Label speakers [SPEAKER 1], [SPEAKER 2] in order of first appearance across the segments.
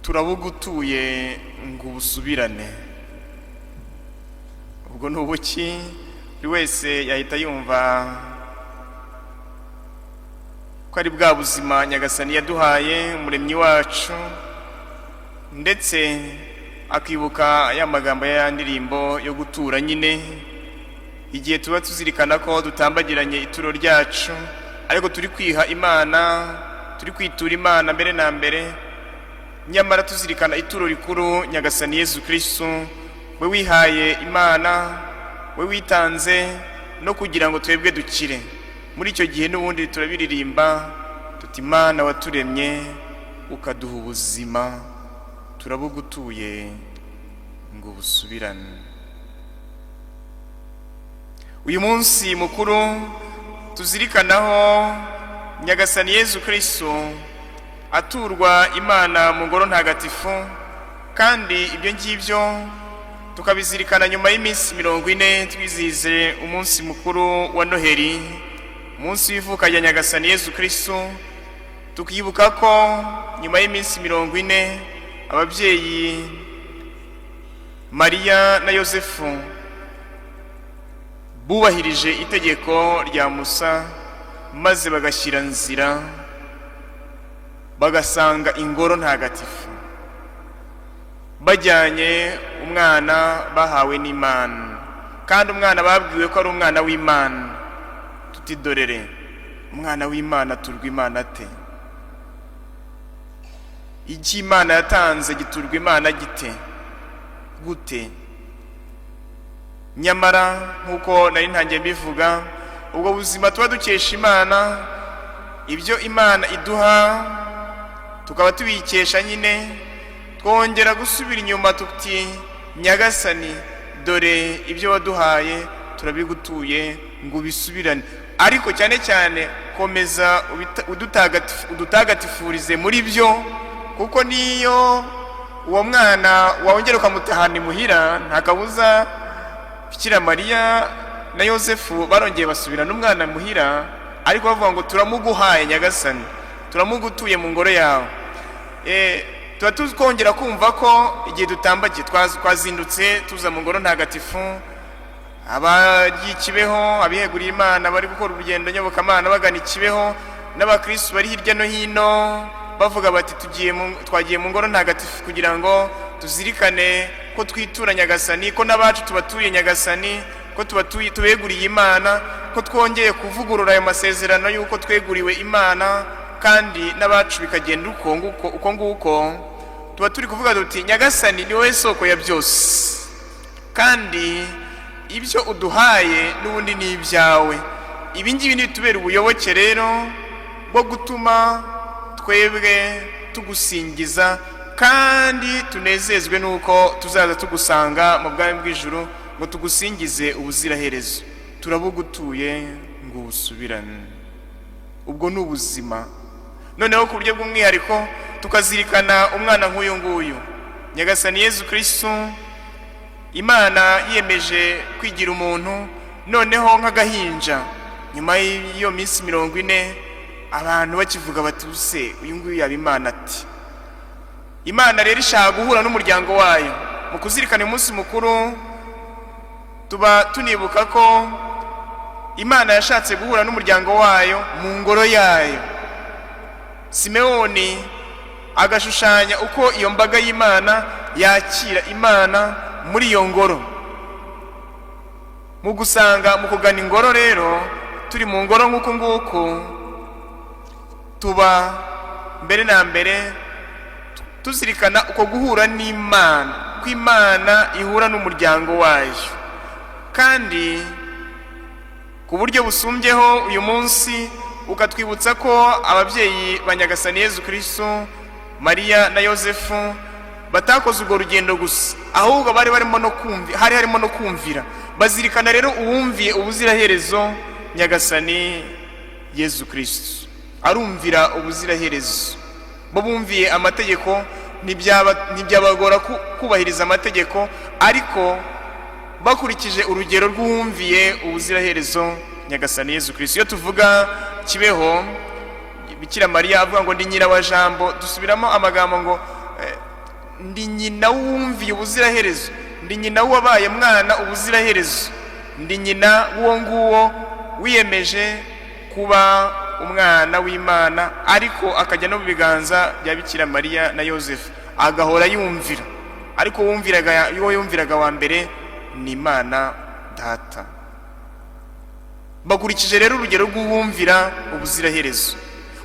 [SPEAKER 1] Turabugutuye ngo ubusubirane. Ubwo ni ubuki? Buri wese yahita yumva ko ari bwa buzima Nyagasani yaduhaye, Umuremyi wacu, ndetse akibuka ya magambo ya ndirimbo yo gutura nyine, igihe tuba tuzirikana ko dutambagiranye ituro ryacu, ariko turi kwiha Imana, turi kwitura Imana mbere na mbere, nyamara tuzirikana ituro rikuru, Nyagasani Yezu Kirisitu, we wihaye Imana, we witanze no kugira ngo twebwe dukire. Muri icyo gihe n'ubundi turabiririmba tuti: "Imana waturemye ukaduha ubuzima, turabugutuye ngo busubirane." Uyu munsi mukuru tuzirikanaho Nyagasani Yezu Kirisitu aturwa Imana mu ngoro ntagatifu, kandi ibyo ngibyo tukabizirikana nyuma y'iminsi 40 twizihize umunsi mukuru wa Noheli, umunsi w'ivuka rya Nyagasani Yezu Kirisitu, tukibuka ko nyuma y'iminsi 40 ababyeyi Mariya na Yosefu bubahirije itegeko rya Musa, maze bagashyira nzira bagasanga ingoro ntagatifu, bajyanye umwana bahawe n'Imana, kandi umwana babwiwe ko ari umwana w'Imana. Tutidorere, umwana w'Imana aturwa Imana ate? Icyo Imana yatanze giturwa Imana gite? Gute? Nyamara nk'uko nari ntangiye mbivuga, ubwo buzima tuba dukesha Imana, ibyo Imana iduha tukaba tubikesha nyine, twongera gusubira inyuma tuti: "Nyagasani, dore ibyo waduhaye turabigutuye ngo ubisubirane, ariko cyane cyane komeza udutagatifurize muri byo," kuko niyo uwo mwana wongera ukamutahana imuhira, nta kabuza. Bikira Mariya na Yosefu barongeye basubirana umwana muhira, ariko bavuga ngo: "Turamuguhaye Nyagasani, turamugutuye mu ngoro yawe." Tuba twongera kumva ko igihe dutambagiye, twazindutse tuza mu ngoro ntagatifu, abagiye Kibeho, abiheguriye Imana bari gukora urugendo nyobokamana bagana Ikibeho, n'abakirisitu bari hirya no hino bavuga bati: "Twagiye mu ngoro ntagatifu kugira ngo tuzirikane ko twitura Nyagasani, ko n'abacu tubatuye Nyagasani, ko tubatuye, tubeguriye Imana, ko twongeye kuvugurura ayo masezerano y'uko tweguriwe Imana, kandi n'abacu bikagenda uko nguko uko nguko." Tuba turi kuvuga tuti: "Nyagasani, ni wowe soko ya byose, kandi ibyo uduhaye n'ubundi ni ibyawe." Ibi ngibi ntibitubera ubuyoboke rero bwo gutuma twebwe tugusingiza, kandi tunezezwe n'uko tuzaza tugusanga mu bwami bw'ijuru ngo tugusingize ubuziraherezo? Turabugutuye ngo ubusubirane. Ubwo ni ubuzima. Noneho ku buryo bw'umwihariko tukazirikana umwana nk'uyu nguyu, Nyagasani Yezu Kirisitu, Imana yiyemeje kwigira umuntu, noneho nk'agahinja, nyuma y'iyo minsi 40 abantu bakivuga bati: "Use uyu nguyu yaba Imana ati?" Imana rero ishaka guhura n'umuryango wayo. Mu kuzirikana uyu munsi mukuru tuba tunibuka ko Imana yashatse guhura n'umuryango wayo mu ngoro yayo. Simewoni agashushanya uko iyo mbaga y'Imana yakira Imana muri iyo ngoro. Mu gusanga, mu kugana ingoro rero, turi mu ngoro nk'uku nguku, tuba mbere na mbere tuzirikana uko guhura n'Imana, ko Imana ihura n'umuryango wayo. Kandi ku buryo busumbyeho, uyu munsi ukatwibutsa ko ababyeyi ba Nyagasani Yezu Kirisitu, Mariya na Yosefu, batakoze urwo rugendo gusa, ahubwo bari barimo no kumvi, hari harimo no kumvira. Bazirikana rero uwumviye ubuziraherezo, Nyagasani Yezu Kirisitu, arumvira ubuziraherezo. Bo bumviye amategeko, ntibyabagora kubahiriza amategeko, ariko bakurikije urugero rw'uwumviye ubuziraherezo, Nyagasani Yezu Kirisitu. Iyo tuvuga Kibeho, Bikira Mariya avuga ngo: "Ndi nyira wa Jambo," dusubiramo amagambo ngo Ndi nyina wumviye ubuziraherezo, ndi nyina w'uwabaye mwana ubuziraherezo, ndi nyina w'uwo nguwo wiyemeje kuba umwana w'Imana, ariko akajya no mu biganza bya Bikira Mariya na Yosefu, agahora yumvira. Ariko uwo yumviraga wa mbere ni Imana Data. Bakurikije rero urugero rw'uwumvira ubuziraherezo.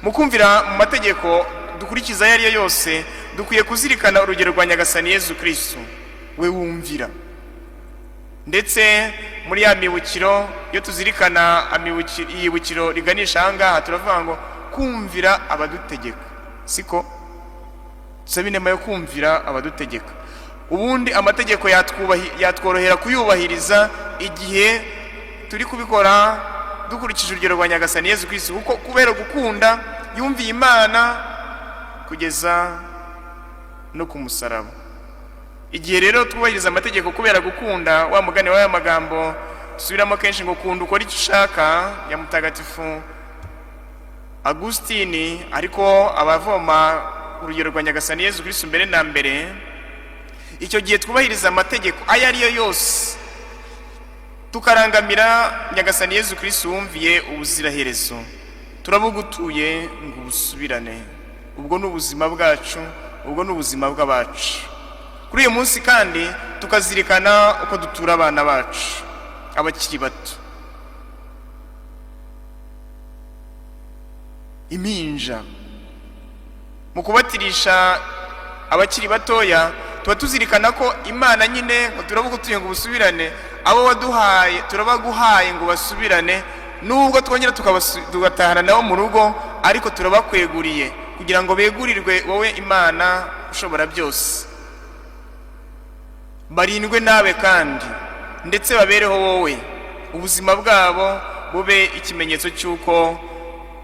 [SPEAKER 1] Mu kumvira mu mategeko dukurikiza ayo ari yo yose, dukwiye kuzirikana urugero rwa Nyagasani Yezu Kirisitu, we wumvira. Ndetse muri ya mibukiro, iyo tuzirikana iyibukiro riganisha aha ngaha, turavuga ngo kumvira abadutegeka, siko? Dusaba inema yo kumvira abadutegeka. Ubundi amategeko yatworohera kuyubahiriza igihe turi kubikora dukurikije urugero rwa Nyagasani Yezu Kirisitu, kuko kubera gukunda yumviye Imana kugeza no ku musaraba. Igihe rero twubahiriza amategeko kubera gukunda, wa mugani w'aya magambo dusubiramo kenshi ngo "Kunda ukore icyo ushaka" ya Mutagatifu Agusitini, ariko abavoma urugero rwa Nyagasani Yezu Kirisitu mbere na mbere. Icyo gihe twubahiriza amategeko ayo ari yo yose, tukarangamira Nyagasani Yezu Kirisitu wumviye ubuziraherezo. Turabugutuye ngo ubusubirane. Ubwo ni ubuzima bwacu, ubwo ni ubuzima bw'abacu. Kuri uyu munsi kandi tukazirikana uko dutura abana bacu, abakiri bato, impinja. Mu kubatirisha abakiri batoya, tuba tuzirikana ko Imana nyine ngo turabugutuye ngo ubusubirane, abo waduhaye turabaguhaye ngo basubirane. Nubwo twongera tugatahana nabo mu rugo, ariko turabakweguriye kugira ngo begurirwe wowe Imana ushobora byose, barindwe nawe kandi ndetse babereho wowe. Ubuzima bwabo bube ikimenyetso cy'uko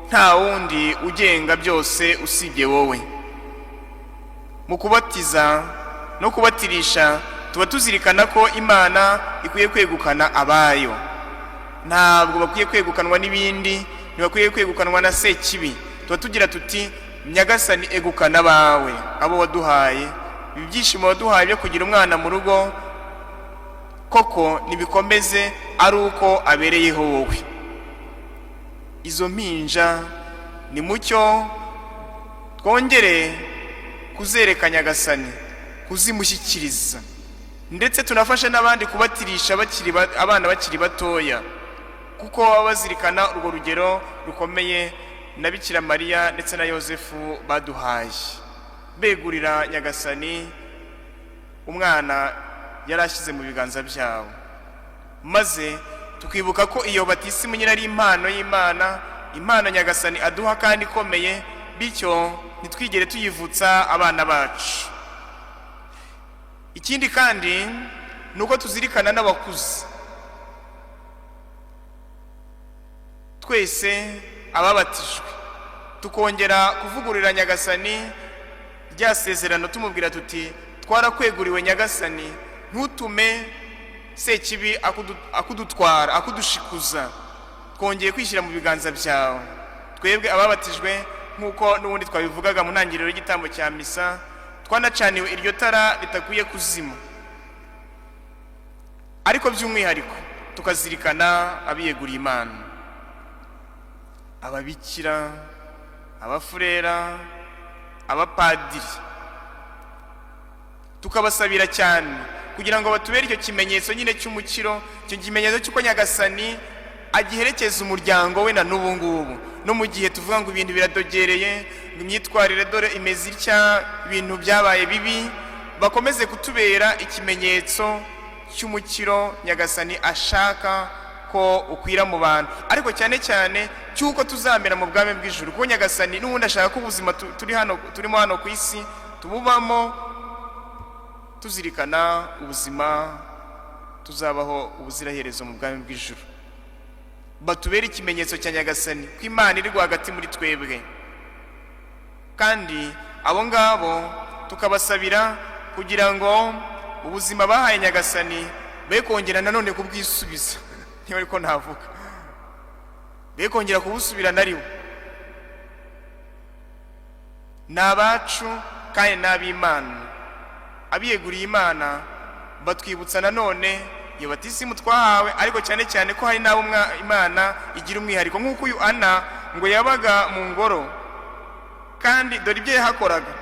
[SPEAKER 1] nta wundi ugenga byose usibye wowe. Mu kubatiza no kubatirisha, tuba tuzirikana ko Imana ikwiye kwegukana abayo. Ntabwo bakwiye kwegukanwa n'ibindi, ntibakwiye kwegukanwa na Sekibi. Tuba tugira tuti: "Nyagasani, egukana abawe, abo waduhaye. Ibi byishimo waduhaye byo kugira umwana mu rugo koko nibikomeze ari uko abereyeho wowe." Izo mpinja ni mucyo twongere kuzereka Nyagasani, kuzimushyikiriza, ndetse tunafashe n'abandi kubatirisha abana bakiri batoya, kuko baba bazirikana urwo rugero rukomeye na Bikira Mariya ndetse na Yosefu baduhaye, begurira Nyagasani umwana yari ashyize mu biganza byabo. Maze tukibuka ko iyo batisimu nyine ari impano y'Imana, impano Nyagasani aduha kandi ikomeye, bityo ntitwigere tuyivutsa abana bacu. Ikindi kandi ni uko tuzirikana n'abakuze. Twese ababatijwe tukongera kuvugurura Nyagasani rya sezerano, tumubwira tuti: "Twarakweguriwe Nyagasani, ntutume Sekibi akudutwara, akudushikuza. Twongeye kwishyira mu biganza byawe." Twebwe ababatijwe, nk'uko n'ubundi twabivugaga mu ntangiriro y'igitambo cya misa, twanacaniwe iryo tara ritakwiye kuzima. Ariko by'umwihariko tukazirikana abiyeguriye Imana, ababikira, abafurera, abapadiri, tukabasabira cyane kugira ngo batubere icyo kimenyetso nyine cy'umukiro, icyo kimenyetso cy'uko Nyagasani agiherekeza umuryango we na n'ubu ngubu, no mu gihe tuvuga ngo ibintu biradogereye, ngo imyitwarire dore imeze itya, ibintu byabaye bibi. Bakomeze kutubera ikimenyetso cy'umukiro Nyagasani ashaka ko ukwira mu bantu, ariko cyane cyane cy'uko tuzamera mu bwami bw'ijuru, kuko Nyagasani n'ubundi ashaka ko ubuzima turi hano, turimo hano ku isi, tububamo tuzirikana ubuzima tuzabaho ubuziraherezo mu bwami bw'ijuru. Batubere ikimenyetso cya Nyagasani, ko Imana iri rwagati muri twebwe. Kandi abo ngabo tukabasabira kugira ngo ubuzima bahaye Nyagasani be kongera nanone kubwisubiza, niba ariko navuga, be kongera kubusubirana. Ari bo ni abacu kandi ni ab'Imana. Abiyeguriye Imana batwibutsa nanone iyo batisimu twahawe, ariko cyane cyane ko hari n'abo Imana igira umwihariko, nk'uko uyu Ana ngo yabaga mu ngoro, kandi dore ibyo yahakoraga.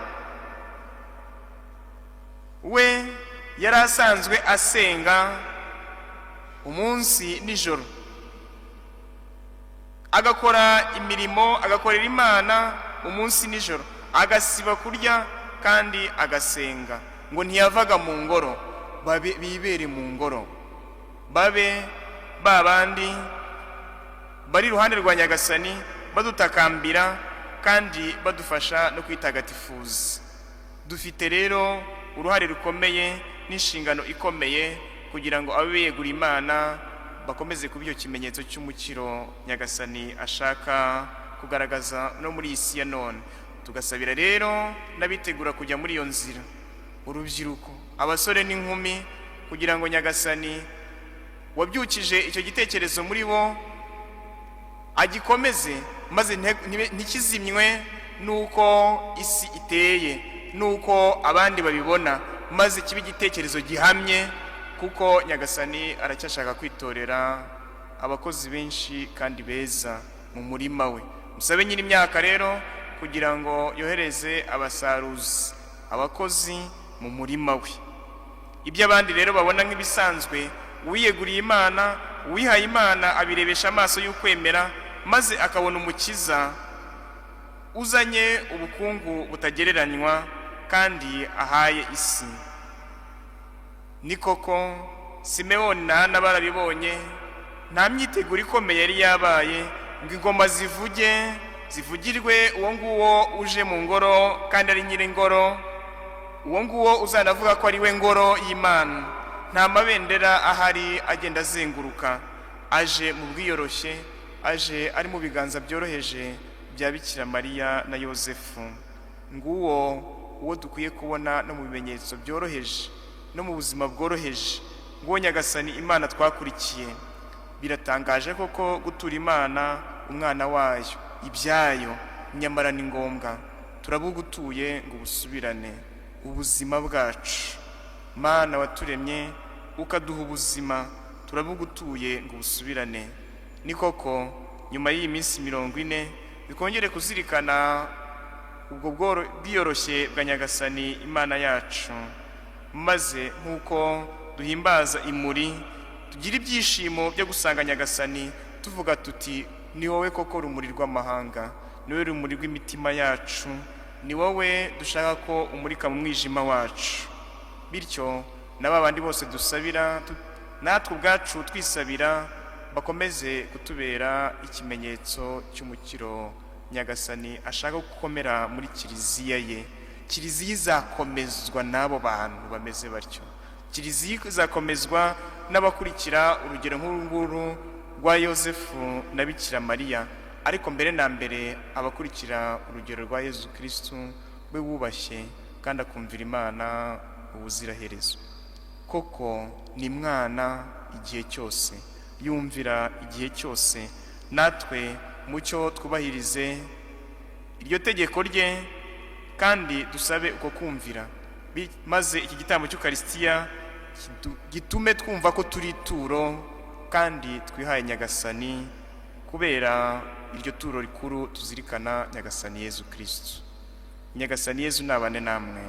[SPEAKER 1] We yari asanzwe asenga umunsi nijoro, agakora imirimo, agakorera Imana umunsi nijoro, agasiba kurya kandi agasenga, ngo ntiyavaga mu ngoro. Babe bibere mu ngoro, babe ba bandi bari iruhande rwa Nyagasani, badutakambira kandi badufasha no kwitagatifuza. Dufite rero uruhare rukomeye n'inshingano ikomeye kugira ngo abe biyegura Imana bakomeze kuba icyo kimenyetso cy'umukiro Nyagasani ashaka kugaragaza no muri iyi si ya none. Tugasabira rero n'abitegura kujya muri iyo nzira, urubyiruko, abasore n'inkumi, kugira ngo Nyagasani wabyukije icyo gitekerezo muri bo agikomeze, maze ntikizimywe n'uko isi iteye, n'uko abandi babibona, maze kibe igitekerezo gihamye, kuko Nyagasani aracyashaka kwitorera abakozi benshi kandi beza mu murima we. Musabe nyiri imyaka rero kugira ngo yohereze abasaruzi, abakozi mu murima we. Ibyo abandi rero babona nk'ibisanzwe, uwiyeguriye Imana, uwihaye Imana, abirebesha amaso y'ukwemera, maze akabona Umukiza uzanye ubukungu butagereranywa kandi ahaye isi. Ni koko, Simewoni na Hana barabibonye. Nta myiteguro ikomeye yari yabaye ngo ingoma zivuge, zivugirwe uwo nguwo uje mu ngoro kandi ari nyir'ingoro, uwo nguwo uzanavuga ko ari we ngoro y'Imana. Nta mabendera ahari agenda azenguruka. Aje mu bwiyoroshye, aje ari mu biganza byoroheje bya Bikira Mariya na Yosefu. Nguwo uwo dukwiye kubona no mu bimenyetso byoroheje, no mu buzima bworoheje. Nguwo Nyagasani Imana twakurikiye. Biratangaje koko gutura Imana umwana wayo, ibyayo, nyamara ni ngombwa. Turabugutuye ngo ubusubirane, ubuzima bwacu. Mana waturemye ukaduha ubuzima, turabugutuye ngo ubusubirane. Ni koko, nyuma y'iyi minsi 40 bikongere kuzirikana ubwo bwiyoroshye bwa Nyagasani Imana yacu, maze nk'uko duhimbaza imuri, tugire ibyishimo byo gusanga Nyagasani tuvuga tuti: "Ni wowe koko rumuri rw'amahanga, ni wowe rumuri rw'imitima yacu, ni wowe dushaka ko umurika mu mwijima wacu." Bityo na ba bandi bose dusabira, natwe ubwacu twisabira, bakomeze kutubera ikimenyetso cy'umukiro Nyagasani ashaka gukomera muri Kiliziya ye. Kiliziya izakomezwa n'abo bantu bameze batyo. Kiliziya izakomezwa n'abakurikira urugero nk'uru nguru rwa Yosefu na Bikira Mariya, ariko mbere na mbere abakurikira urugero rwa Yezu Kirisitu, we wubashye kandi akumvira Imana ubuziraherezo. Koko ni mwana igihe cyose, yumvira igihe cyose. Natwe mucyo twubahirize iryo tegeko rye kandi dusabe uko kumvira, maze iki gitambo cy'Ukarisitiya gitume twumva ko turi ituro kandi twihaye Nyagasani. Kubera iryo turo rikuru tuzirikana Nyagasani Yezu Kirisitu. Nyagasani Yezu nabane namwe.